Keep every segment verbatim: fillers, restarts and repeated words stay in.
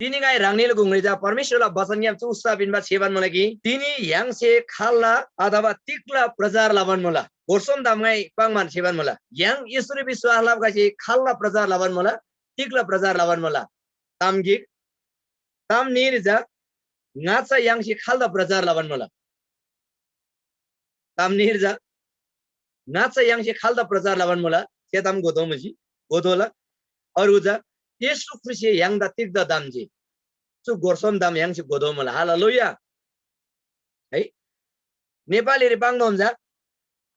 तिनी ङाइ ह्राङनीला गुङरी चा परमेश्‍वरला बचनग्‍याम चु उत्साह पिन्‍बा छेबान मुला कि तिनी य्‍हाङसे खाल्‍ला अथवा तिग्‍ला प्रचार लबान मुला। गोर सोम ताम ङाइ पाङ्‌बान छेबान मुला। य्‍हाङ येशूरी विश्‍वास लबागसे खाल्‍ला प्रचार लबान मुला, तिग्‍ला प्रचार लबान मुला। ताम गिक, ताम न्‍हीरी चा ङाच्‍छा य्‍हाङसे खाल्‍दा प्रचार लबान मुला। ताम न्‍हीरी चा ङाच्‍छा य्‍हाङसे खाल्‍दा प्रचार लबान मुला, थे ताम घोतोःमुजी, घोतोःला। अर्गु चा येशू ख्रीष्‍टसे य्‍हाङदा तिग्‍दा दाम्‍जी? चु गोर सोम ताम य्‍हाङसे घोतोःमुला। हालेलुया। है, नेपालीरी पाङ्‌तोःम चा,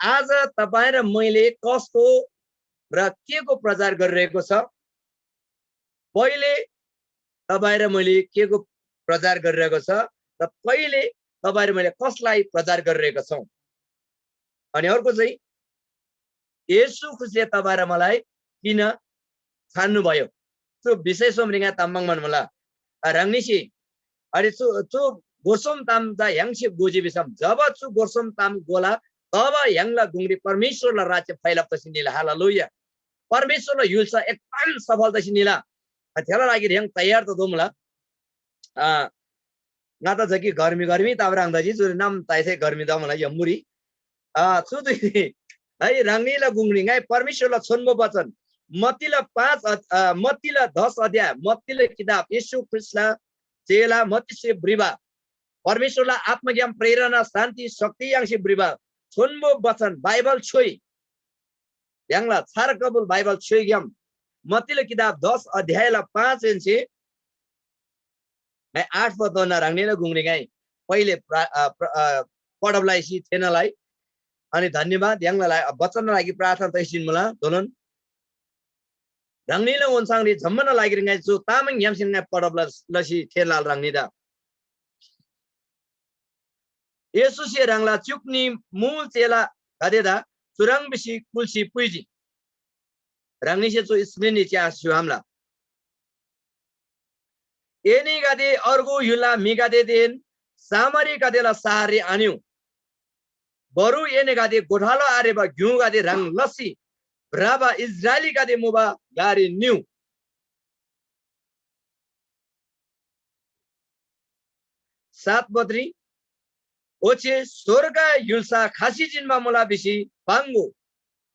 आज तपाईँ र मैले कस्तो र केको प्रचार गरिरहेको छ? पहिले तपाईँ र मैले केको प्रचार गरिरहेको छ र पहिले तपाईँ र मैले कसलाई प्रचार गरिरहेका छौँ? अनि अर्को चाहिँ, येशू ख्रीष्‍टले तपाईँ र मलाई किन छान्नुभयो? चु विषय सोमरी ङा ताम पाङ्‌बान मुला। ह्राङनीसे अनि चु चु गोर सोम ताम चा य्‍हाङसे घोजी भिसम, जब चु गोर सोम ताम घोला, तब य्‍हाङला गुङरी परमेश्‍वरला राज्य फैलब तसी निला। हालेलुया। परमेश्‍वरला य्‍हुल्‍सा एकदम सफल तसी निला। थेला लागिरी य्‍हाङ तयार ततोःमुला। अ, ङादा जकी गर्मी गर्मी ताब ह्राङदा जी चुरी नाम ताइसै गर्मी तमुला यम्‍बुरी। अ, चु धुइरी है ह्राङनीला गुङरी ङाइ परमेश्‍वरला छोन्‍बो वचन मत्तीला पाँच अध-, अ, मत्तीला दस अध्याय, मत्तीला किताब, येशू ख्रीष्‍टला चेला मत्तीसे भ्रिबा, परमेश्‍वरला आत्‍माग्‍याम प्रेरणा, शान्ति, शक्ति याङ्सी भ्रिबा छोन्‍बो वचन बाइबल छ्‌योइ, य्‍हाङला छार कबुल बाइबल छ्‌योइग्‍याम मत्तीला किताब दस अध्यायला पाँचहेन्‍से ङाइ आठ पदधोना ह्राङनीला गुङरी ङाइ पहिले प्रा-, अ, प्र-, अ, पढब लसी थेःना लइ। अनि धन्‍यवाद य्‍हाङला ला-, बचनला लागि प्रार्थना तैसिन मुला दोलन। ह्राङनीला ओन्‍छाङरी जम्‍मानला लागिरी ङाइ चु तामाङग्‍यामसेन ङाइ पढब ल-, लसी थेःना लला ह्राङनीदा। येशूसे ह्राङला च्‍युक न्‍ही मुल चेलागदेदा चुह्रङ् भिसी कुल्‍सी पुइजी। ह्राङनीसे चु screen री च्‍यासी स्‍य्‍हूम्‍ला। एनीगदे अर्गु य्‍हुलला म्‍हिगदेदेन सामरीगदेला शहररी आनिउ। बरु एनीगदे गोठालो आरेबा ग्‍युगदे ह्रङ् लसी भ्रबा इस्राएलीगदे मुबा ग्‍लारी निउ। सात पदरी, ओच्‍छे स्‍वर्ग य्‍हुल्‍सा खसी जिन्‍बा मुला भिसी पाङ्‍गो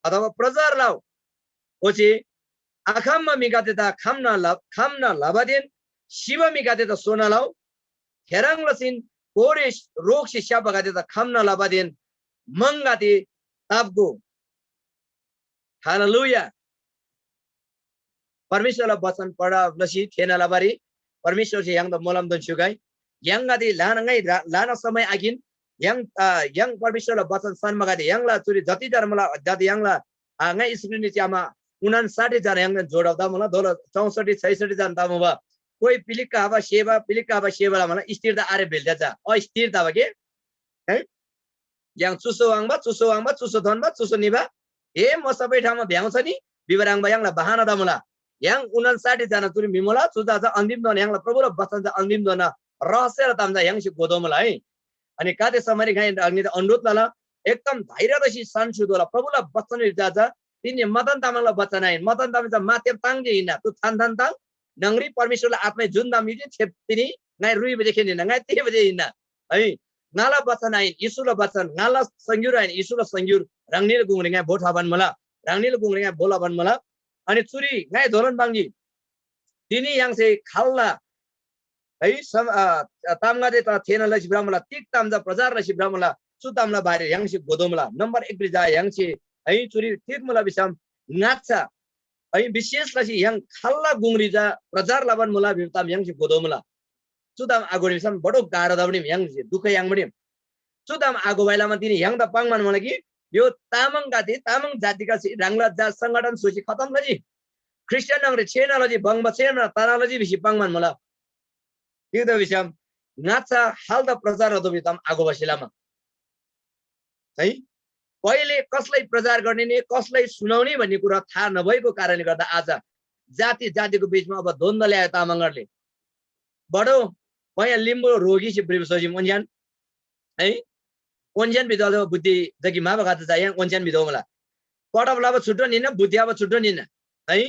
अथवा प्रचार लउ। ओच्‍छे आखम्‍बा म्‍हिगदेदा खम्‍ना ल-, खम्‍ना लबादेन सिबा म्‍हिगदेदा सोना लउ। थेह्रङ् लसीन कोरे रोगसे स्‍याप्‍बागदेदा खम्‍ना लबादेन म्‍हङगदे ताप्‍गो। हालेलुया। परमेश्‍वरला वचन पढब लसी थेःना लबारी परमेश्‍वरसे य्‍हाङदा मोलम दोन स्‍युगै। य्‍हाङगदे ल्‍हाना ङाइ रा-, ल्‍हाना समय आकिन। य्‍हाङ, अ, य्‍हाङ परमेश्‍वरला वचन सान्‍बागदे य्‍हाङला चुरी जति जना मुला, जति य्‍हाङला, अ, ङाइ screen री च्‍यामा उनन्साठी जना य्‍हाङदेन जोडब तमुला, दोला चौसठी, छैसठी जना तमुबा। कोही पिलिक्‍का हबा सेबा, पिलिक्‍का हबा सेबा लमाला स्थिरता आरे भेल्‍जा चा। अस्थिर तबा के? है? य्‍हाङ चुसो वाङ्बा, चुसो वाङ्बा, चुसो थोन्‍बा, चुसो निबा, ए, म सबै ठाउँमा भ्याउँछ नि, भिबा ह्रङ्‌बा य्‍हाङला बहाना तमुला। य्‍हाङ उनन्साठी जना चुरी म्‍हि मुला, चु चा चा अन्‍तिम धोना य्‍हाङला प्रभुला बचन चा अन्‍तिम धोना रहस्यला ताम चा य्‍हाङसे घोतोमुला है। अनि गाते समरी ङाइ ह्राङनीदा अनुरोध लला, एकदम धैर्य तसी सान छुतोला, प्रभुला बचन चा चा तिनी मदन तामाङला बचन आहिन, मदन तामाङ चा माध्यम ताङ जे हिन्‍ना, तु थान थान ताङ, न्‍हङरी परमेश्‍वरला आत्‍मासे जुन ताम युजी, थे तिनी ङाइ रुइ बजे खेन हिन्‍ना, ङाइ ते बजे हिन्‍ना। है, ङाला बचन आहिन, येशूला बचन, ङाला सङ्ग्युर आहिन, येशूला सङ्ग्युर, ह्राङनीला गुङरी ङाइ भो ठबान मुला, ह्राङनीला गुङरी ङाइ भो लबान मुला। अनि चुरी ङाइ धोलन पाङ्जी, तिनी य्‍हाङसे खाल्‍ला है, सम-, अ, तामगदे त थेःना लसी भ्रमुला, तिग ताम चा प्रचार लसी भ्रमुला, चु तामला बारेरी य्‍हाङसे घोतोमुला। नम्‍बर एकरी चा य्‍हाङसे है, चुरी तिग मुला भिसम ङाच्‍छा है, विशेष लसी य्‍हाङ खाल्‍ला गुङरी चा प्रचार लबान मुला भिबा ताम य्‍हाङसे घोतोमुला। चु ताम आघोनी भिसम बडो गाह्रो तबा नि य्‍हाङसे दुःख याङ्बा नि। चु ताम आघोबाइ लमा तिनी य्‍हाङदा पाङ्‌बान मुला कि यो तामाङगदे, तामाङ जातिगदे ह्राङला जात सङ्गठन स्‍होसी खतम लजी। ख्रीष्‍टियान न्‍हङरी छेना लजी, बङ्बा छेना तना लजी भिसी पाङ्‌बान मुला। तिग्‍दा भिसम ङाच्‍छा खाल्‍दा प्रचार लतोःबा ताम आघोबासे लमा है, पहिले कसलाई प्रचार गर्ने नि, कसलाई सुनाउने भन्ने कुरा थाहा नभएको कारणले गर्दा आज जाति जातिको बीचमा अब द्वन्द्व ल्यायो तामाङहरूले। बडो पया लिम्बो रोगीसे ब्रिबसोजी ओन्ज्यान है, ओन्ज्यान बिदो बुद्धि जकि माबा गाता जाया ओन्ज्यान बिदो मला। पढब लबा छुट्टो निन, बुद्धि अब छुट्टो निन है।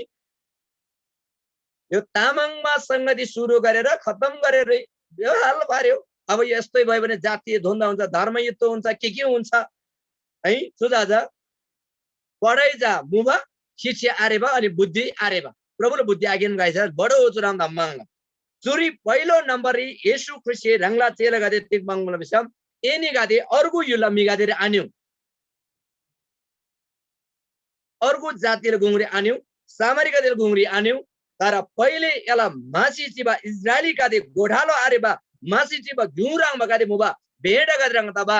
यो तामाङमा संगति सुरु गरेर खतम गरेर यो हाल पार्यो। अब यस्तै भयो भने जातीय द्वन्द्व हुन्छ, धर्मयुद्ध हुन्छ, के के हुन्छ है। चु जा जा पढाइ जा मुबा, शिक्षा आरेबा अनि बुद्धि आरेबा। प्रभुले बुद्धि आकिन गाइसा बडो चुराम धाम मांगला। चुरी पहिलो नम्बररी येशू ख्रीष्टसे ह्राङला चेलागदे तिग मांगला भिसम एनीगदे अर्गु य्‍हुलला म्‍हिगदेरी आनिउ। अर्गु जातिला गुङरी आनिउ, सामरीगदेला गुङरी आनिउ, तर पहिले एला म्‍हासी चिबा इस्राएलीगदे गोठालो आरेबा म्‍हासी चिबा ग्‍युँ ह्रङ्‌बागदे मुबा भेडागदे ह्रङ् तबा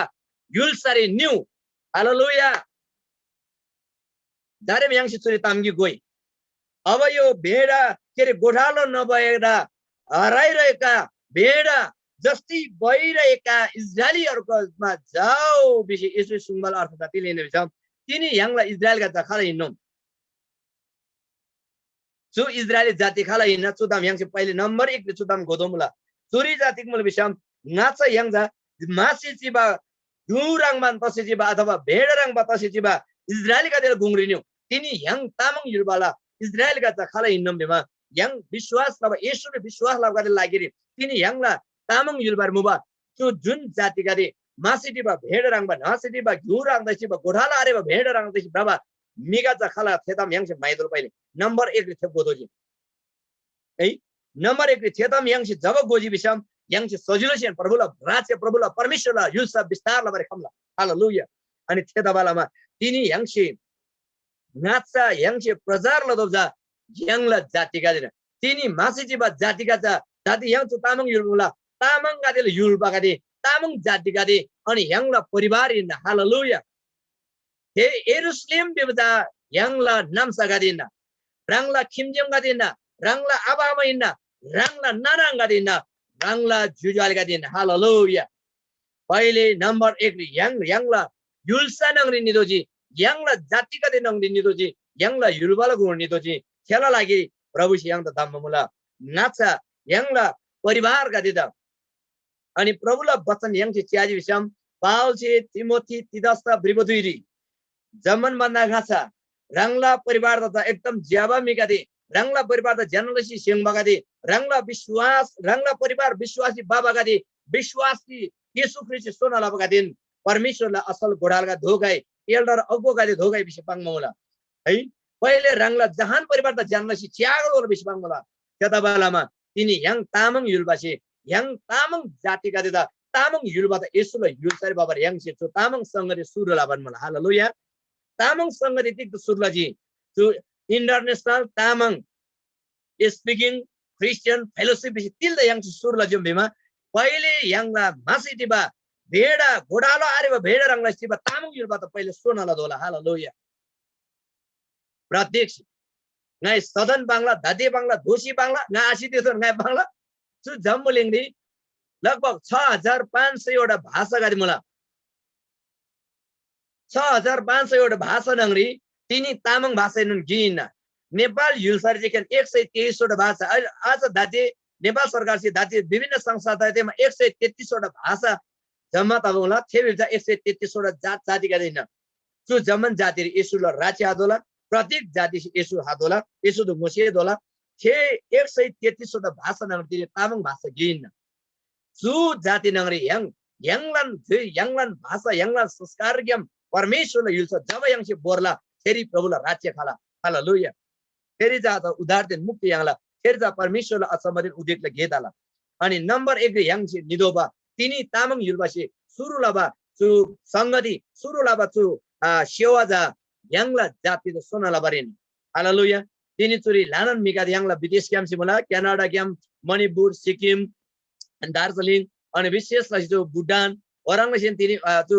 य्‍हुल्‍सारी निउ। हालेलुया। दारेम य्‍हाङसे चुरी ताम गिक घोइ। अब यो भेडा, के अरे, गोठालो नभएर हराइरहेका भेडा जस्तै भइरहेका इस्राएलीहरूकोमा जाऊ भिसी येशूसे सुङ्बाला अर्थ त तिले हिन्‍ना भिसम, तिनी य्‍हाङला इस्राएलगदे चा खाल हिन्‍नोम। चु इस्राएली जाति खाल हिन्‍ना, चु ताम य्‍हाङसे पहिले नम्‍बर एकरी चु ताम घोतोमुला। चुरी जाति मुला भिसम, ङाच्‍छा य्‍हाङ चा म्‍हासी चिबा ग्‍यु ह्रङ्‌बान तसी चिबा अथवा भेडा ह्रङ्‌बा तसी चिबा इस्राएलीगदेला गुङरी निउ। तिनी य्‍हाङ तामाङ य्‍हुलबाला इस्राएलीगदे चा खाल हिन्‍नोम भिमा, य्‍हाङ विश्‍वास लबा, येशूरी विश्‍वास लबागदेला लागिरी तिनी य्‍हाङला तामाङ य्‍हुलबारी मुबा चु जुन जातिगदे म्‍हासी चिबा भेडा ह्रङ्‌बा, न्‍हसी चिबा ग्‍यु ह्रङ् तसी चिबा, गोठालो आरेबा भेडा ह्रङ् तसी भ्रबा म्‍हिगदे चा खाल, थे ताम य्‍हाङसे म्‍हाइतोःला पहिले। नम्‍बर एकरी थे घोतोःजी। है, नम्‍बर एकरी थे ताम य्‍हाङसे जब घोजी भिसम य्‍हाङसे सजिलोसेन प्रभुला राज्य, प्रभुला परमेश्‍वरला य्‍हुल्‍सा विस्‍तार लबारी खम्‍ला। हालेलुया। अनि थेतबालमा तिनी य्‍हाङसे ङाच्‍छा य्‍हाङसे प्रचार लतोःबा चा य्‍हाङला जातिगदेन। तिनी म्‍हासी चिबा जातिगदे चा, जाति य्‍हाङ चु तामाङ य्‍हुलबा मुला, तामाङगदेला य्‍हुलबागदे, तामाङ जातिगदे, अनि य्‍हाङला परिवार हिन्‍ना। हालेलुया। थे यरूशलेम भिबा चा य्‍हाङला नाम्‍सागदे हिन्‍ना, ह्राङला खिम्‍जेमगदे हिन्‍ना, ह्राङला आबा आमा हिन्‍ना, ह्राङला नाना आङागदे हिन्‍ना, ह्राङला ज्‍योज्‍यो आलेगदे हिन्‍ना। हालेलुया। पहिले नम्‍बर एकरी य्‍हाङ य्‍हाङला य्‍हुल्‍सा न्‍हङरी नितोःजी, य्‍हाङला जातिगदे न्‍हङरी नितोःजी, य्‍हाङला य्‍हुलबाला गुङरी नितोःजी। थेला लागिरी प्रभुसे य्‍हाङदा धम्‍बा मुला। ङाच्‍छा य्‍हाङला परिवारगदेदा अनि प्रभुला वचन य्‍हाङसे च्‍याजी भिसम, पावलसे तिमोथी तीतसदा भ्रिबा धुइरी जम्‍मान भन्‍दा ङाच्‍छा ह्राङला परिवारदा चा एकदम ज्‍यबा म्‍हिगदे, ह्राङला परिवारदा ज्‍यना लसी स्‍य्‍हङ्बागदे, ह्राङला विश्‍वास, ह्राङला परिवार विश्‍वासी बाबागदे, विश्‍वासी येशू ख्रीष्‍टसे सोना लबागदेन परमेश्‍वरला असल गोठालोगदे दोगै, एल्‍डर अगुवागदे दोगै भिसी पाङ्बा मुला। है, पहिले ह्राङला जहान परिवारदा ज्‍यना लसी च्‍यागो दोला भिसी पाङ्बा मुला। थेतबालमा तिनी य्‍हाङ तामाङ य्‍हुलबासे य्‍हाङ तामाङ जातिगदेदा तामाङ य्‍हुलबादा येशूला य्‍हुल्‍सारी भबारी य्‍हाङसे चु तामाङ संगति सुरु लबान मुला। हालेलुया। तामाङ संगति तिग्‍दा सुरु लजी? चु International Tamang Speaking Christian Fellowship भिसी तिल्‍दा य्‍हाङसे सुरु लजीम भिमा, पहिले य्‍हाङला म्‍हासी चिबा भेडा, गोठालो आरेबा भेडा ह्रङ् लसी चिबा तामाङ य्‍हुलबादा पहिले सोना लतोःला। हालेलुया। प्रत्यक्ष ङाइ सदन बाङ्ला, दाते बाङ्ला, दोषी बाङ्ला, ङा आसी देशोन ङाइ बाङ्ला। चु जम्‍बुलिङरी लगभग छ हजार पाँच सय वटा भाषागदे मुला। छ हजार पाँच सय वटा भाषा न्‍हङरी तिनी तामाङ भाषाएनोन गिक हिन्‍ना। नेपाल य्‍हुल्‍सारी जेखेन एक सय तेइस वटा भाषा, अझ, अझ दाते नेपाल सरकारसे दाते विभिन्न संस्थादातेमा एक सय तेत्तिस वटा भाषा जम्‍मा तबा मुला। थे भिबा चा एक सय तेत्तिस वटा जात जातिगदे हिन्‍ना। चु जम्‍मान जातिरी येशूला राज्य हातोःला, प्रत्येक जातिसे येशू हातोःला, येशूदा ङोसेतोःला। थे एक सय तेत्तिस वटा भाषा न्‍हङरी तिनी तामाङ भाषा गिक हिन्‍ना। चु जाति न्‍हङरी य्‍हाङ, य्‍हाङलान धुइ, य्‍हाङलान भाषा, य्‍हाङलान संस्कारग्‍याम परमेश्‍वरला य्‍हुल्‍सा जब य्‍हाङसे भोर्ला, थेरी प्रभुला राज्य खला। हालेलुया। थेरी चा त उद्धारदेन मुक्ति याङ्ला। थेरी चा परमेश्‍वरला अचम्‍मदेन उदेकला गे तला। अनि नम्‍बर एकरी य्‍हाङसे नितोःबा तिनी तामाङ य्‍हुलबासे सुरु लबा चु संगति, सुरु लबा चु, आ, सेवा चा य्‍हाङला जातिदा सोना लबारीन। हालेलुया। तिनी चुरी ल्‍हानान म्‍हिगदे य्‍हाङला विदेशग्‍यामसे मुला, क्यानाडाग्‍याम, मणिपुर, सिक्किम, अनि दार्जिलिङ, अनि विशेष लसी चु भुटान, ओह्रङ् लसीन तिनी, अ, चु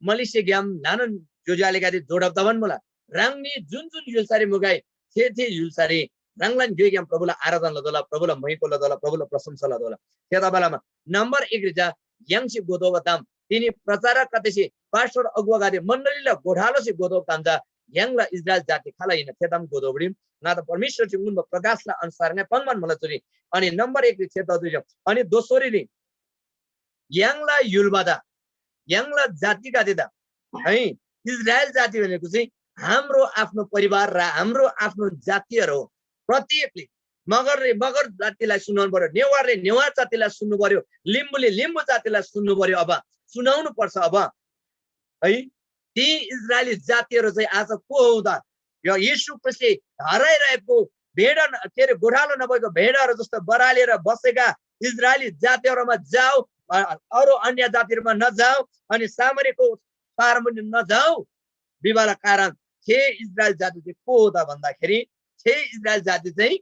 मलेसियाग्‍याम ल्‍हानान ज्‍योज्‍यो आलेगदे जोडब तबान मुला। ह्राङनी जुन जुन य्‍हुल्‍सारी मुगै, थे थे य्‍हुल्‍सारी ह्राङलान ग्‍योइग्‍याम प्रभुला आराधना लतोःला, प्रभुला महिमा लतोःला, प्रभुला प्रशंसा लतोःला। थेतबालमा नम्‍बर एकरी चा य्‍हाङसे गोतोःबा ताम, तिनी प्रचारकगदेसे, पास्‍टर अगुवागदे, मण्‍डलीला गोठालोसे गोतोःबा ताम चा य्‍हाङला इस्राएल जाति खाल हिन्‍ना थे ताम गोतोःबुडी ङादा परमेश्‍वरसे उन्‍बा प्रकाशला अनुसार ङाइ पाङ्‌बान मुला चुरी। अनि नम्‍बर एकरी थे ततुइजम। अनि दोस्‍होरीरी य्‍हाङला य्‍हुलबादा, य्‍हाङला जातिगदेदा, है, इस्राएल जाति भनेको चाहिँ हाम्रो आफ्नो परिवार र हाम्रो आफ्नो जातिहरू हो। प्रत्येकले मगरले मगर जातिलाई सुनाउनु पर्यो, नेवारले नेवार जातिलाई सुन्नु पर्यो, लिम्बूले लिम्बू जातिलाई सुन्नु पर्यो। अब सुनाउनु पर्छ। अब है, ती इजरायली जातिहरू चाहिँ आज को हो त? यो येशू ख्रीष्टले हराइरहेको भेडा न-, के अरे, गोठालो नभएको भेडाहरू जस्तो बरालेर बसेका इजरायली जातिहरूमा जाऊ, अ, अरू अन्य जातिहरूमा नजाऊ, अनि सामरीको पारमुनि नजाऊ। विवाहला कारण थे इजरायल जाति चाहिँ को हो त भन्दाखेरि, थे इजरायल जाति चाहिँ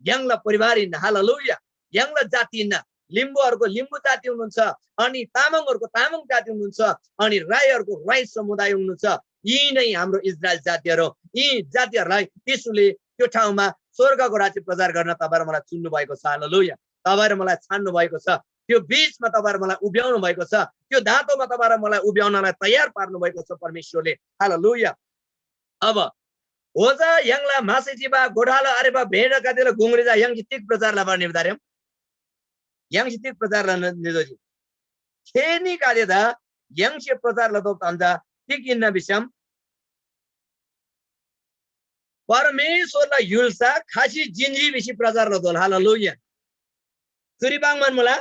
य्‍हाङला परिवार हिन्‍ना। हालेलुया। य्‍हाङला जाति हिन्‍ना। लिम्बूहरूको लिम्बू जाति हुनुहुन्छ, अनि तामाङहरूको तामाङ जाति हुनुहुन्छ, अनि राईहरूको राई समुदाय हुनुहुन्छ। यी नै हाम्रो इजरायल जातिहरू हो। यी जातिहरूलाई येशूले त्यो ठाउँमा स्वर्गको राज्य प्रचार गर्न तपाईँ र मलाई चुन्नु भएको छ। हालेलुया। तपाईँ र मलाई छान्नु भएको छ। त्यो बीचमा तपाईँ र मलाई उभ्याउनु भएको छ। त्यो धातोमा तपाईँ र मलाई उभ्याउनलाई तयार पार्नु भएको छ परमेश्वरले। हालेलुया। अब होजा य्‍हाङला म्‍हासी चिबा गोठालो आरेबा भेडागदेला गुङरी जा य्‍हाङसे तिग प्रचार लबारी निबा तारेम? य्‍हाङसे तिग प्रचार लना निदोजी? थेनीगदेदा य्‍हाङसे प्रचार लतोःबा ताम चा तिग हिन्‍ना भिसम, परमेश्‍वरला य्‍हुल्‍सा खसी जिन्‍जी भिसी प्रचार लतोःला। हालेलुया। चुरी पाङ्‌बान मुला।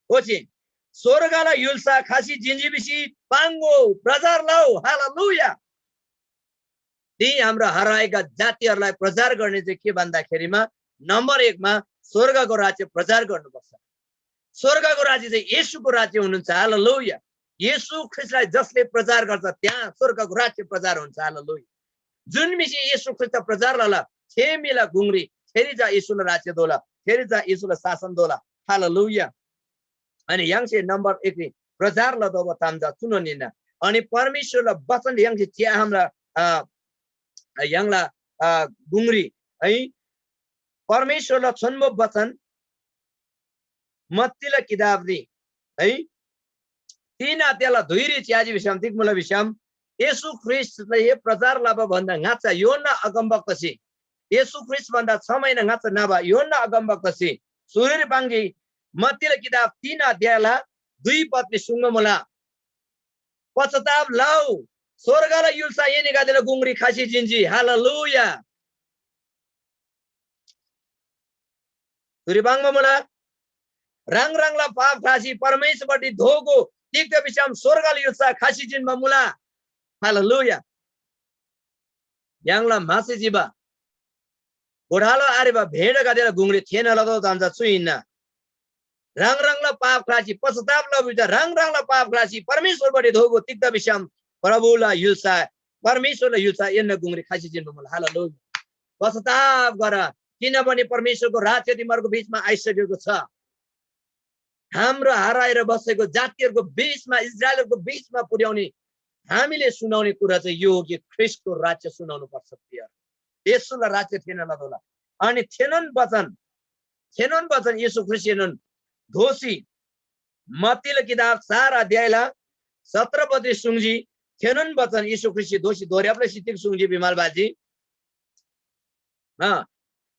ओच्‍छे स्‍वर्गला य्‍हुल्‍सा खसी जिन्‍जी भिसी पाङ्‍गो, प्रचार लउ। हालेलुया। ती हाम्रो हराएका जातिहरूलाई प्रचार गर्ने चाहिँ के भन्दाखेरिमा नम्बर एकमा स्वर्गको राज्य प्रचार गर्नुपर्छ। स्वर्गको राज्य चाहिँ येशूको राज्य हुनुहुन्छ। हालेलुया। येशू ख्रीष्टलाई जसले प्रचार गर्छ, त्यहाँ स्वर्गको राज्य प्रचार हुन्छ। हालेलुया। जुन म्‍हिसे येशू ख्रीष्‍ट प्रचार लला, थे म्‍हिला गुङरी थेरी जा येशूला राज्य दोला, थेरी जा येशूला शासन दोला। हालेलुया। अनि य्‍हाङसे नम्बर एकरी प्रचार लतोःबा ताम चा चुनोन हिन्‍ना। अनि परमेश्‍वरला वचन य्‍हाङसे च्‍याहामला, अ, य्‍हाङला, अ, गुङरी है, परमेश्‍वरला छोन्‍बो वचन मत्तीला किताबरी है, तीन अध्यायला दुईरी च्‍याजी भिसम तिग मुला भिसम, येशू ख्रीष्‍टले प्रचार लबा भन्‍दा ङाच्‍छा यूहन्‍ना अगमवक्तासे, येशू ख्रीष्‍ट भन्‍दा छ महिना ङाच्‍छा न्‍हबा यूहन्‍ना अगमवक्तासे सुरुरी पाङ्जी। मत्तीला किताब तीन अध्यायला दुई पदले सुङ्बा मुला, पश्चाताप लउ, स्वर्गला य्‍हुल्‍सा एनीगदेला गुङरी खसी जिन्‍जी। हालेलुया। चुरी पाङ्बा मुला, ह्राङ ह्राङला पाप ख्‍लासी परमेश्‍वरपट्टि दोःगो, तिग्‍दा भिसम स्‍वर्गला य्‍हुल्‍सा खसी जिन्‍बा मुला। हालेलुया। य्‍हाङला म्‍हासी चिबा गोठालो आरेबा भेडागदेला गुङरी थेःना लतोःबा ताम चा चु हिन्‍ना। ह्राङ ह्राङला पाप ख्‍लासी पश्‍चाताप लबा भिजा ह्राङ ह्राङला पाप ख्‍लासी परमेश्‍वरपट्टि दोःगो, तिग्‍दा भिसम प्रभुला य्‍हुल्‍सा, परमेश्‍वरला य्‍हुल्‍सा एन्‍ना गुङरी खसी जिन्‍बा मुला। हालेलुया। पश्‍चाताप गर, किनभने परमेश्‍वरको राज्य तिमीहरूको बीचमा आइसकेको छ। हाम्रो हराएर बसेको जातिहरूको बीचमा, इजरायलहरूको बीचमा पुर्‍याउने, हामीले सुनाउने कुरा चाहिँ यो हो कि ख्रीष्टको राज्य सुनाउनु पर्छ, प्रियहरू। येशूला राज्य थेःना लतोःला। अनि थेनोन वचन, थेनोन वचन येशू ख्रीष्‍टएनोन दोःसी मत्तीला किताब चार अध्यायला सत्र पदरी सुङ्जी, थेनोन वचन येशू ख्रीष्‍टसे दोःसी दोहोर्‍याप्‍ला सितिक सुङ्जी विमल बाजी। अँ,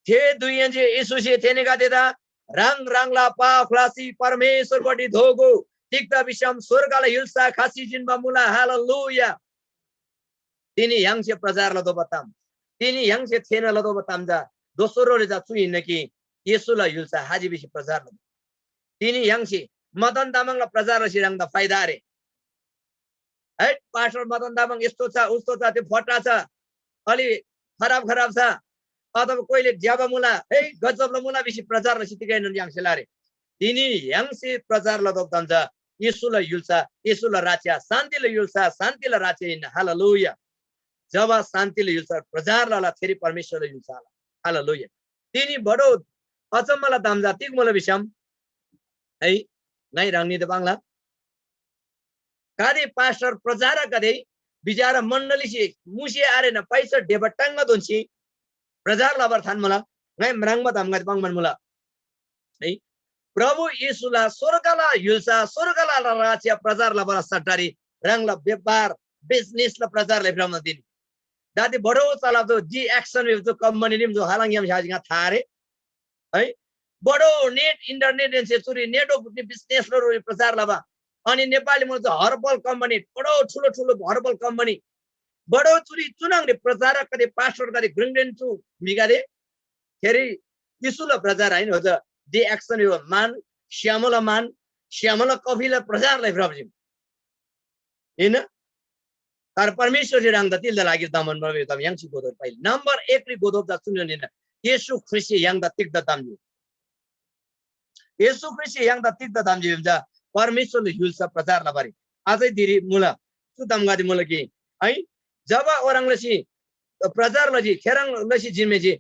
थे धुइहेन्‍से येशूसे थेनीगदेदा ह्राङ ह्राङला पाप ख्‍लासी परमेश्‍वरपट्टि दोःगो, तिग्‍दा भिसम स्‍वर्गला य्‍हुल्‍सा खसी जिन्‍बा मुला। हालेलुया। तिनी य्‍हाङसे प्रचार लतोःबा ताम, तिनी य्‍हाङसे थेःना लतोःबा ताम चा दोस्रो रे चा चु हिन्‍ना कि येशूला य्‍हुल्‍सा हाजी भिसी प्रचार लतोः। तिनी य्‍हाङसे मदन तामाङला प्रचार लसी ह्राङदा फाइदा आरे। है, पास्टर मदन तामाङ यस्तो छ, उस्तो छ, त्यो फट्टा छ, अलि खराब खराब छ, अथवा कोहीले ज्‍यबा मुला, है, गजबला मुला भिसी प्रचार लसी तिगैनोन य्‍हाङसे लारे। तिनी य्‍हाङसे प्रचार लतोःबा ताम चा येशूला य्‍हुल्‍सा, येशूला राज्‍य, शान्‍तिला य्‍हुल्‍सा, शान्‍तिला राज्‍य हिन्‍ना। हालेलुया। जब शान्‍तिला य्‍हुल्‍सा प्रचार लला, थेरी परमेश्‍वरला य्‍हुल्‍सा आला। हालेलुया। तिनी बडो अचम्‍मला ताम चा तिग मुला भिसम, है, ङाइ ह्राङनीदा पाङ्ला। गाते पास्टर प्रचारकगदे बिचारा मण्‍डलीसे मुसे आरेना पैसा ढेबा टाङ्गा दोन्‍सी प्रचार लबार थान्‍मुला, ङाइ म्राङ्बा ताम गाते पाङ्‌बान मुला। है, प्रभु येशूला स्‍वर्गला य्‍हुल्‍सा, स्‍वर्गला राज्‍य प्रचार लबाला सट्टारी ह्राङला व्यापार, business ला प्रचार लइ भ्रमण दिनी। दादी बडो चलाब जो जी एक्शन वेब जो company रिम जो हालङ यम शाजिङा थारे। है, बडो net, internet एन्‍से चुरी network नि business लो रोरी प्रचार लबा। अनि नेपाली मुलुक जो herbal company, बडो ठुलो ठुलो herbal company, बडो चुरी चुनाङरी प्रचारकगदे, पास्टरगदे, ग्रेन ग्रेन चु म्‍हिगदे, फेरि येशूला प्रचार आहिन, हो, जे एक्सन यो मान, स्‍यामोला मान, स्‍यामोला कफीला प्रचारलाई प्रभुजी। हिन? तर परमेश्‍वरसे ह्राङदा तिल्‍दा लागिर दमन प्रभु तम य्‍हाङसे गोदोर पाइल। नम्बर एकरी गोदोप दा चुनन हिन। येशू ख्रीष्‍टसे य्‍हाङदा तिग्‍दा दम्‍जी? येशू ख्रीष्‍टसे य्‍हाङदा तिग्‍दा दम्‍जी भिम चा परमेश्‍वरला य्‍हुल्‍सा प्रचार लबारी अझै धिरी मुला। चु दमगदे मुला कि है, जब ओह्रङ् लसी प्रचार लजी, थेह्रङ् लसी जिम्‍मेजी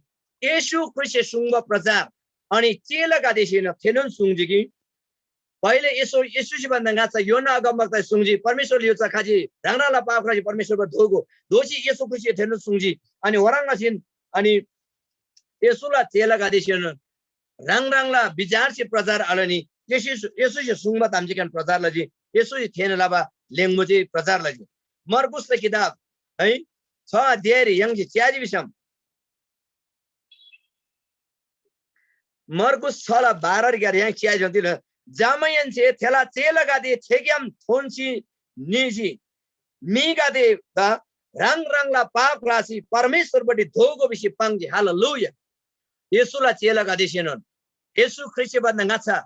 येशू ख्रीष्‍टसे सुङ्बा प्रचार। अनि चेलागदेसेन थेनोन सुङ्जी कि पहिले येशू, येशूसे भन्दा ङाच्‍छा योना अगमवक्तासे सुङ्जी, परमेश्‍वरले य्‍हुल्‍सा खजी, ह्राङ ह्राङला पाप ख्‍लासी परमेश्‍वरपट्टि दोःगो। दोःसी येशू ख्रीष्‍टसे थेनोन सुङ्जी। अनि ओह्रङ् लसीन अनि येशूला चेलागदेसेनोन ह्राङ ह्राङला विचारसे प्रचार आलनी। येशू, येशूसे सुङ्बा ताम चिकन प्रचार लजी। येशूसे थेःना लबा लेङ्बु चाहिँ प्रचार लजी। मर्कुसला किताब है छ अध्यायरी य्‍हाङसे च्‍याजी भिसम, मर्कुस छला बाह्ररी ग्‍यार य्‍हाङ च्‍याजी भिसम तिल। जमाहेन्‍से थेला चेलागदे थेग्‍याम थोन्‍सी निजी म्‍हिगदेदा ह्राङ ह्राङला पाप ख्‍लासी परमेश्‍वरपट्टि दोःगो भिसी पाङ्जी। हालेलुया। येशूला चेलागदेसेनोन येशू ख्रीष्‍टसे भन्‍दा ङाच्‍छा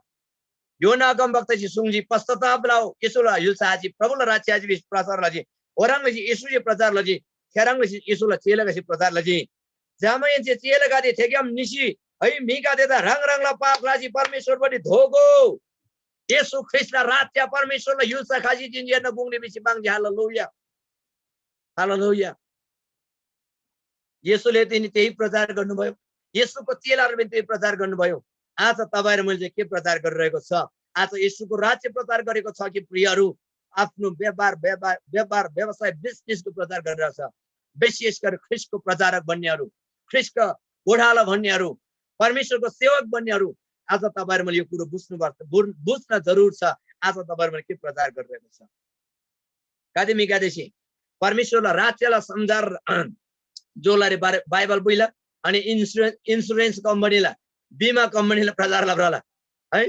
योना अगमवक्तासे सुङ्जी, पश्‍चाताप लउ, येशूला य्‍हुल्‍सा आजी, प्रभुला राज्‍य आजी भिसी प्रचार लजी। ओह्रङ् लजी येशूसे प्रचार लजी, थेह्रङ् लसी येशूला चेलागदेसे प्रचार लजी। जमाहेन्‍से चेलागदे थेग्‍याम निसी है म्‍हिगदेदा ह्राङ ह्राङला पाप ख्‍लासी परमेश्‍वरपट्टि दोःगो। येशू ख्रीष्‍टला राज्‍य परमेश्‍वरला य्‍हुल्‍सा खसी जिन्‍जियार्न पुग्‍नी भिसी पाङ्जी। हालेलुया। हालेलुया। येशूले तिनी त्यही प्रचार गर्नुभयो। येशूको चेलाहरू पनि त्यही प्रचार गर्नुभयो। आज तपाईँ र मैले चाहिँ के प्रचार गरिरहेको छ? आज येशूको राज्य प्रचार गरेको छ कि प्रियहरू, आफ्नो व्यापार, व्यापार, व्यापार, व्यवसाय, बिजनेसको प्रचार गरिरहेको छ? विशेष गरी ख्रीष्टको प्रचारक भन्नेहरू, ख्रीष्टको गोठाला भन्नेहरू, परमेश्वरको सेवक भन्नेहरू, आज तपाईँ र मैले यो कुरो बुझ्नुपर्छ, बुझ्न जरुर छ। आज तपाईँ र मैले के प्रचार गरिरहेको छ? कति म्‍हिगदेसे परमेश्‍वरला राज्‍यला समाचार जोलारी बाइबल पुइला, अनि इन्सुरेन्स इन्सुरेन्स कम्पनीला, बिमा कम्पनीला प्रचार लब्राला है।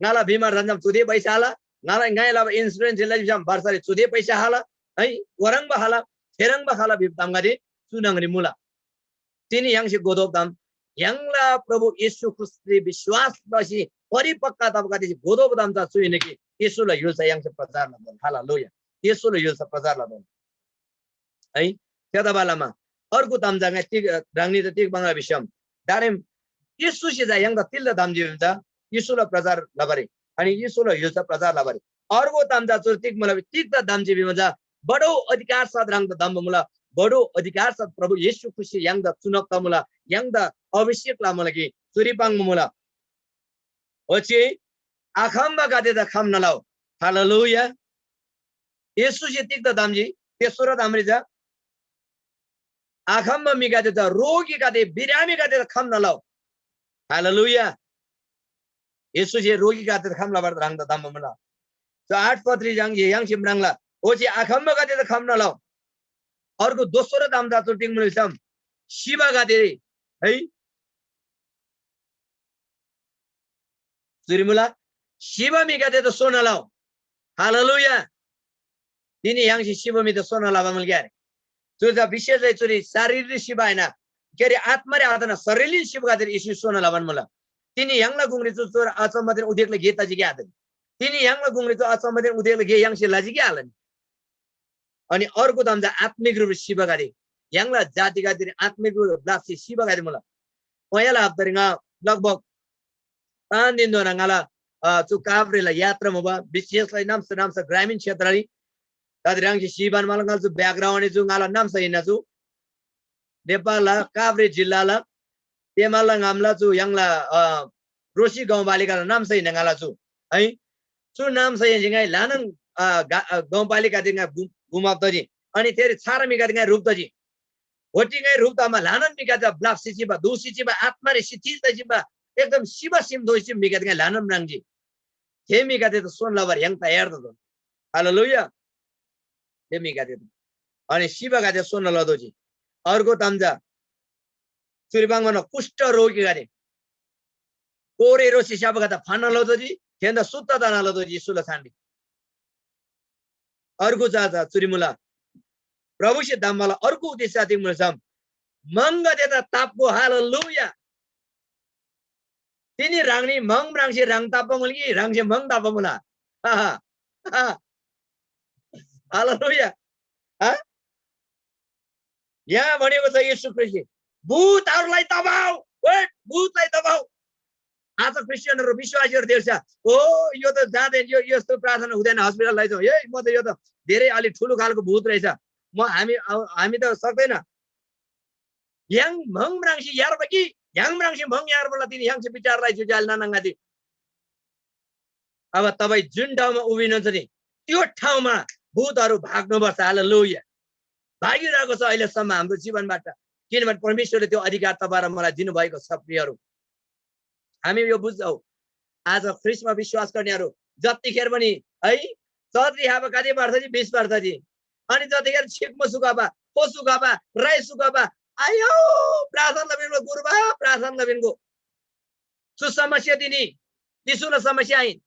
ङाला बिमा रन्जम चुदे पैसा हाला, ङाला ङाइ लबा इन्सुरेन्स लजिसम वर्षरी चुदे पैसा हाला है। वरङ बहाला, थेरङ बहाला भिब तामगदे चुनङरी मुला। तिनी य्‍हाङसे गोदोब ताम य्‍हाङला प्रभु येशू ख्रीष्‍टरी विश्‍वास लसी परिपक्‍का तबगदेसे गोदोब ताम चा चुइने कि येशूला य्‍हुल्‍सा य्‍हाङसे प्रचार लतोःला। हालेलुया। येशूला य्‍हुल्‍सा प्रचार लतोःला। है, थेतबालमा अर्को ताम चा ङाइ तिग ह्राङनी त तिग बङ्गा भिसम दारेम येशूसे चा य्‍हाङदा तिल्‍दा दाम्‍जी भिम चा येशूला प्रचार लबारी, अनि येशूला य्‍हुल्‍सा प्रचार लबारी। अर्को ताम चा चुर तिग मुला, तिग्‍दा दाम्‍जी भिम चा बडो अधिकार साथ ह्राङदा दाम्‍बा मुला। बडो अधिकार साथ प्रभु येशू ख्रीष्‍टसे य्‍हाङदा चुनब तमुला, य्‍हाङदा अभिषेक लमुला कि चुरी पाङ्बा मुला। ओच्‍छे आखम्‍बागदेदा खम्‍ना लउ। हालेलुया। येशूसे तिग्‍दा दाम्‍जी? तेस्‍सोरा तामरी चा आखम्‍बा म्‍हिगदेदा, रोगीगदे, बिरामीगदेदा खम्‍ना लउ। हालेलुया। येशूसे रोगीगदेदा खम्‍ना लबारी ह्राङदा धम्‍बा मुला। चु आठ पदरी य्‍हाङ, य्‍हाङसे म्राङ्ला। ओच्‍छे आखम्‍बागदेदा खम्‍ना लउ। अर्को दोस्रो ताम चा चुर तिग मुला भिसम सिबागदे है। चुरी मुला, सिबा म्‍हिगदेदा सोना लउ। हालेलुया। तिनी य्‍हाङसे सिबा म्‍हिदा सोना लबा मुला क्‍यारे। चु चा विशेष है, चुरी शरीररी सिबा आहिन, के अरे, आत्‍मारी आतना, शरीररी सिबागदेरी येशू सोना लबान मुला। तिनी य्‍हाङला गुङरी चु चोर अचम्‍मदेन उदेकला गे तजी कि आतनी? तिनी य्‍हाङला गुङरी चु अचम्‍मदेन उदेकला गे य्‍हाङसे लजी कि आलनी? अनि अर्को ताम चा आत्मिक रूपरी सिबागदे, य्‍हाङला जातिगदेरी आत्मिक रूपरी ब्‍लाप्‍सी सिबागदे मुला। पयाला हप्तारी ङा लगभग पाँच दिनधोना ङाला, अ, चु काभ्रेला यात्रा मुबा, विशेष लसी नाम्‍सा नाम्‍सा ग्रामीण क्षेत्ररी। दादी ह्राङसे सिबान मला ङाला चु background चु ङाला नाम्‍सा हिन्‍ना चु नेपालला काभ्रे जिल्लाला तेमाला ङामला चु य्‍हाङला, अ, रोसी गाउँपालिकाला नाम्‍सा हिन्‍ना ङाला चु है। चु नाम्‍सा हिन्‍सी ङाइ ल्‍हानान, अ, गा-, अ, गाउँपालिकातिर ङाइ गु-, गुमाब तजी। अनि थेरी छार म्‍हिगदे ङाइ ह्रुप तजी। ओच्‍छे ङाइ ह्रुप तमा ल्‍हानान म्‍हिगदे ब्‍लाप्‍सी चिबा, दोःसी चिबा, आत्‍मारी शिथिल तजी चिबा, एकदम सिबा सिम दोःसी चिबा म्‍हिगदे ङाइ ल्‍हानान म्राङ्जी। थे म्‍हिगदेदा सोन लबारी य्‍हाङ तयार ततोःला। हालेलुया। थे म्‍हिगदेदा अनि सिबागदे सोना लतोःजी। अर्को ताम चा चुरी पाङ्‌बान कुष्ठ रोगीगदे, कोरे रोसी स्‍याबागदे फान्‍ना लतोःजी, थेन्‍दा शुद्ध तना लतोःजी येशूला छानरी। अर्गु चा चा चुरी मुला। प्रभुसे धम्‍बाला अर्को उद्देश्य तिग मुला छम, म्‍हङगदेदा ताप्‍गो। हालेलुया। तिनी ह्राङनी म्‍हङ म्राङ्सी ह्राङ ताप्‍बा मुला कि ह्राङसे म्‍हङ ताप्‍बा मुला? हालेलुया। हा? यहाँ भनेको छ येशू ख्रीष्‍टले, "भूतहरूलाई दबाऊ, उठ, भूतलाई दबाऊ।" आज क्रिस्चियनहरू, विश्वासीहरू देख्छ, "ओ, यो त जाँदैन, यो यस्तो प्रार्थना हुँदैन, हस्पिटल लैजाउँ। ए, म त यो त धेरै अलि ठुलो खालको भूत रहेछ, म, हामी, अ, हामी त सक्दैन।" य्‍हाङ म्‍हङ म्राङ्सी यार्बा कि य्‍हाङ म्राङ्सी म्‍हङ यार्बाला तिनी य्‍हाङसे विचार लैजु जाल नानाङ्गादी। अब तपाईँ जुन ठाउँमा उभिनुहुन्छ नि, त्यो ठाउँमा भूतहरू भाग्नुपर्छ। हालेलुया। भागिरहेको छ अहिलेसम्म हाम्रो जीवनबाट, किनभने परमेश्वरले त्यो अधिकार तपाईँ र मलाई दिनुभएको छ। प्रियहरू, हामी यो बुझ्छौँ, आज ख्रीष्टमा विश्वास गर्नेहरू जतिखेर पनि है, चर्च लिखाबा कति पर्छ जी? बिस पर्छ जी। अनि जतिखेर छिक्मो सुखबा, खो सुखबा, राई सुखबा, आयो, प्रार्थना लबिनको गुरुबा, प्रार्थना लबिनको। चु समस्या तिनी, येशूला समस्या आहिन,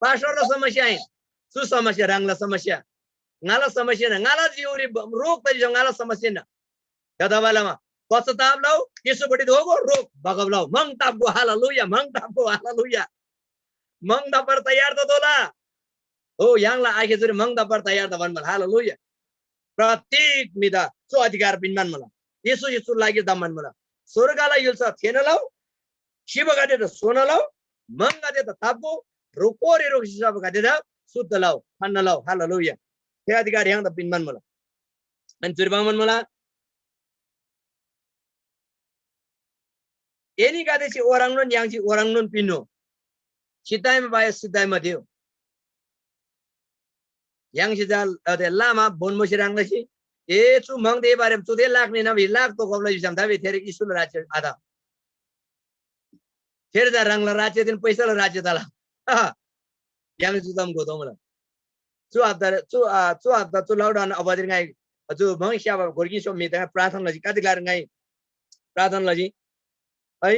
पास्टरला समस्या आहिन, चु समस्या ह्राङला समस्या, ङाला समस्या ना, ङाला जिउरी ब-, रोग तरी छ, ङाला समस्या ना। थेतबासेलमा पश्चाताप लउ, येशूपट्टि दोःगो, रोग बगब लउ, म्‍हङ ताप्‍गो, हालेलुया, म्‍हङ ताप्‍गो, हालेलुया। म्‍हङ ताप्‍बार तयार ततोःला। हो, य्‍हाङला आखे चुरी म्‍हङ ताप्‍बार तयार तबान भल, हालेलुया। प्रत्येक म्‍हिदा चु अधिकार पिन्‍बान मुला। येशूसे चु लागिर धम्‍बान मुला। स्‍वर्गला य्‍हुल्‍सा थेःना लउ, सिबागदेदा सोना लउ, म्‍हङगदेदा ताप्‍गो, रो-, कोरे रोगसे सबागदेदा शुद्ध लउ, थान्‍ना लउ। हालेलुया। थे अधिकार य्‍हाङदा पिन्‍बान मुला। अनि चुरी पाङ्‌बान मुला, एनीगदेसे ओह्रङ्नोन याङ्सी ओह्रङ्नोन पिन्‍नो, सित्तैमा पाए सित्तैमा दिउ। य्‍हाङसे चा अते लामा बोन्‍बोसे ह्रङ् लसी, ए, चु म्‍हङदे बारेमा चुदे लाख निना भिलाक तोकब लसी भिसम, दाबी थेरी येशूला राज्य आत। थेरी चा ह्राङला राज्यदेन पैसाला राज्य तला। य्‍हाङ चु ताम घोतोःमुला। चु हप्ता, चु, आ, चु हप्ता चु लकडाउन अवधिरी ङाइ चु म्‍हङ स्‍याबा गोर्गी स्‍योम म्‍हिदा प्रार्थना लजी, कति ग्‍लारी ङाइ प्रार्थना लजी। है,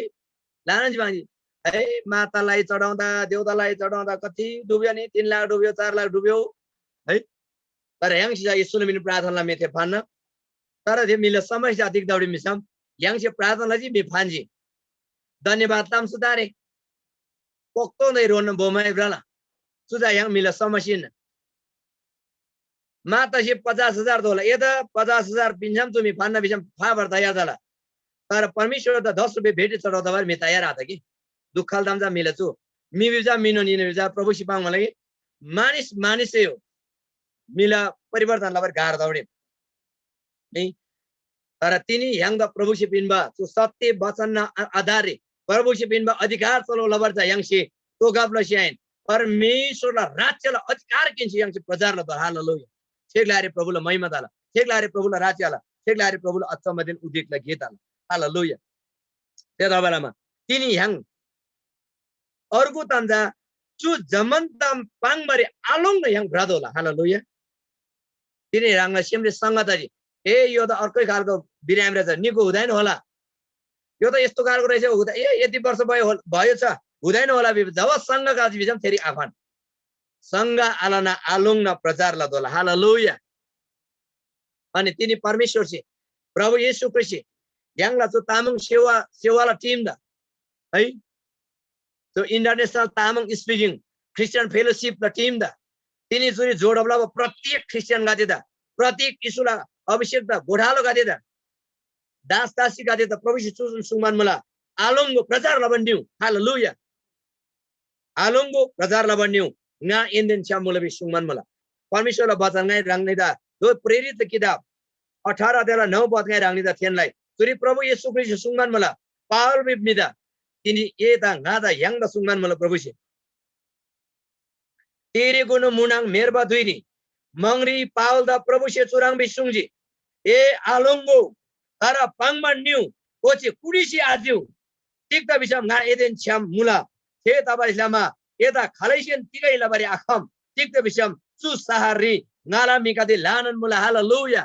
ल्‍हानान चिबाङजी, है, मातालाई चढाउँदा, देउतालाई चढाउँदा कति डुब्यो नि? तीन लाख डुब्यो, चार लाख डुब्यो, है। तर य्‍हाङसे चा येशूला मिन प्रार्थना लमे थे फान्‍ना। तर थे म्‍हिला समस्या तिग्‍दा भिसम, य्‍हाङसे प्रार्थना लजी, म्‍हि फान्‍जी। धन्‍यवाद ताम सुतारे। पोक्तोंदै रोन बोमाई भ्रला। चु चा य्‍हाङ म्‍हिला समस्या हिन्‍ना। मातासे पचास हजार दोला, एदा पचास हजार पिन्‍सम चु म्‍हि फान्‍ना भिसम फाबर तयार तला। तर परमेश्‍वरदा दस रुपियाँ भेटी चढाउ तबार म्‍हि तयार आत कि। दुःखल ताम चा म्‍हिला चु। म्‍हि भिजा म्‍हिनोन यिनी भिजा प्रभु सिपाङ मला कि मानिस मानिसै हो। म्‍हिला परिवर्तन लबार गाह्रो तौडे। नि। तर तिनी य्‍हाङदा प्रभुसे पिन्‍बा चु सत्‍य वचनना आ-, आधाररी प्रभुसे पिन्‍बा अधिकार चलो लबार चा य्‍हाङसे तोगब लसी आहिन। परमेश्‍वरला राज्‍यला अधिकार किन्‍सी य्‍हाङसे प्रचार लतोः। हालेलुया। ठेक लारे प्रभुला महिमा तला। ठेक लारे प्रभुला राज्‍य आला। ठेक लारे प्रभुला अचम्‍मदेन उदेकला गे तला। हालेलुया। थेतबालामा तिनी य्‍हाङ अर्गु ताम चा चु जम्‍मान ताम पाङ्‌बारी आलोङ्ना य्‍हाङ भ्रतोःला। हालेलुया। तिनी ह्राङला सेमरी सङ्घ तजी, ए, यो त अर्कै खालको बिरामी रहेछ, निको हुँदैन होला। यो त यस्तो खालको रहेछ, हुँदा-, ए, यति वर्ष भयो होल-, भयो छ, हुँदैन होला भिबा। जब सङ्घ काजी भिजम थेरी आफन। सङ्घ आलना आलोङ्ना प्रचार लतोःला। हालेलुया। अनि तिनी परमेश्‍वरसे, प्रभु येशू ख्रीष्‍टसे य्‍हाङला चु तामाङ सेवा, सेवाला टिमदा है, त्यो International Tamang Speaking Christian Fellowship ला टिमदा, तिनी चुरी जोडब लबा प्रत्येक ख्रिस्टियनगदेदा, प्रत्येक येशूला अभिषेकदा, गोठालोगदेदा, दास दासीगदेदा प्रभुसे चुजुन सुङ्मान मुला, आलोङ्गो प्रचार लबान निउ। हालेलुया। आलोङ्गो प्रचार लबान निउ। ङा एनदेन छ्‌याम मुला भिसी सुङ्मान मुला। परमेश्‍वरला बचन ङाइ ह्राङनीदा, दो प्रेरित किताब अठार अध्यायला नौ पद ङाइ ह्राङनीदा थेन्‍लाई। चुरी प्रभु येशू ख्रीष्‍टसे सुङ्मान मुला, पावल भिबा म्‍हिदा, तिनी एदा ङादा य्‍हाङदा सुङ्मान मुला प्रभुसे। तिरेकुनु मुनाङ म्‍हेर्बा धुइरी म्‍हङरी पावलदा प्रभुसे चुह्रङ् भिसी सुङ्जी, ए आलोङ्‍गो, तर पाङ्‌बान निउ, ओच्‍छे कुटिसी आचिउ। तिग्‍दा भिसम ङा एदेन छ्‌याम मुला। थेतबासेलमा एदा खालैसेन तिगै लबारी आखम। तिग्‍दा भिसम चु शहररी ङाला म्‍हिगदे ल्‍हानान मुला। हालेलुया।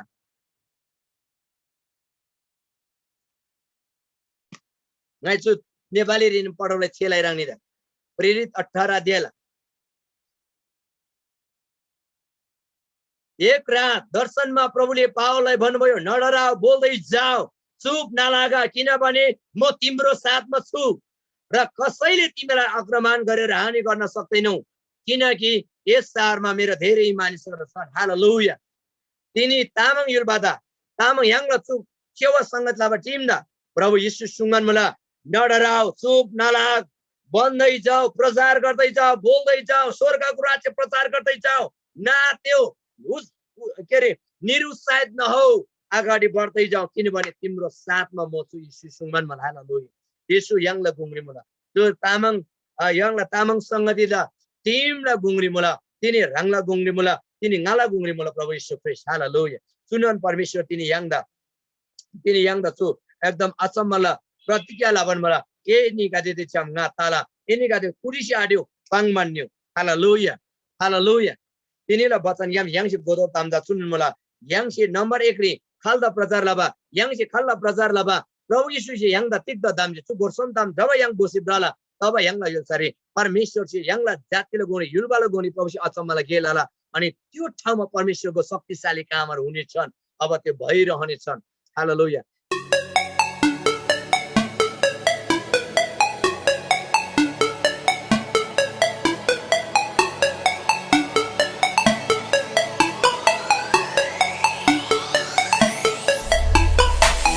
ङाइ चु नेपालीरीन पढौलै छेलाइ ह्राङनीदा। प्रेरित अठार अध्यायला एक रात दर्शनमा प्रभुले पावललाई भन्नुभयो, "नडराउ, बोल्दै जाऊ, चुप नलाग, किनभने म तिम्रो साथमा छु र कसैले तिमीलाई आक्रमण गरेर हानि गर्न सक्दैनौ, किनकि यस सहरमा मेरा धेरै मानिसहरू छन्।" हालेलुया। तिनी तामाङ य्‍हुलबादा तामाङ य्‍हाङला चु सेवा संगत लबा टिमदा प्रभु येशू सुङ्‌मान मुला, "नडराउ, चुप नलाग, बन्दै जाऊ, प्रचार गर्दै जाऊ, बोल्दै जाऊ, स्वर्गको राज्य प्रचार गर्दै जाऊ, नात्यो, हुस, उ, के अरे, निरुत्साहित नहौ, अगाडि बढ्दै जाऊ, किनभने तिम्रो साथमा म छु।" येशू सुङ्‌मान मुला। हालेलुया। येशू य्‍हाङला गुङरी मुला। त्यो तामाङ, अ, य्‍हाङला तामाङ संगतिदा टिमला गुङरी मुला, तिनी ह्राङला गुङरी मुला, तिनी ङाला गुङरी मुला, प्रभु येशू ख्रीष्‍ट। हालेलुया। चुनोन परमेश्‍वर तिनी य्‍हाङदा, तिनी य्‍हाङदा चु एकदम अचम्मला प्रतिज्ञा लबान मुला। एनीगदेदे छ्‌याम ङा तला, एनीगदे कुटिसी आड्यो, पाङ्‌मान निउ। हालेलुया। हालेलुया। तिनीला बचनग्‍याम य्‍हाङसे गोदो ताम चा चुनोन मुला। य्‍हाङसे नम्‍बर एकरी खाल्‍दा प्रचार लबा, य्‍हाङसे खाल्‍दा प्रचार लबा, प्रभु येशूसे य्‍हाङदा तिग्‍दा दामसे चु गोर सोम ताम जब य्‍हाङ घोसी भ्रला, तब य्‍हाङला य्‍हुल्‍सारी परमेश्‍वरसे य्‍हाङला जातिला गुङरी, य्‍हुल्‍बाला गुङरी प्रभुसे अचम्‍मला गे लला। अनि त्यो ठाउँमा परमेश्‍वरको शक्तिशाली कामहरू हुनेछन्। अब त्यो भइरहनेछन्। हालेलुया।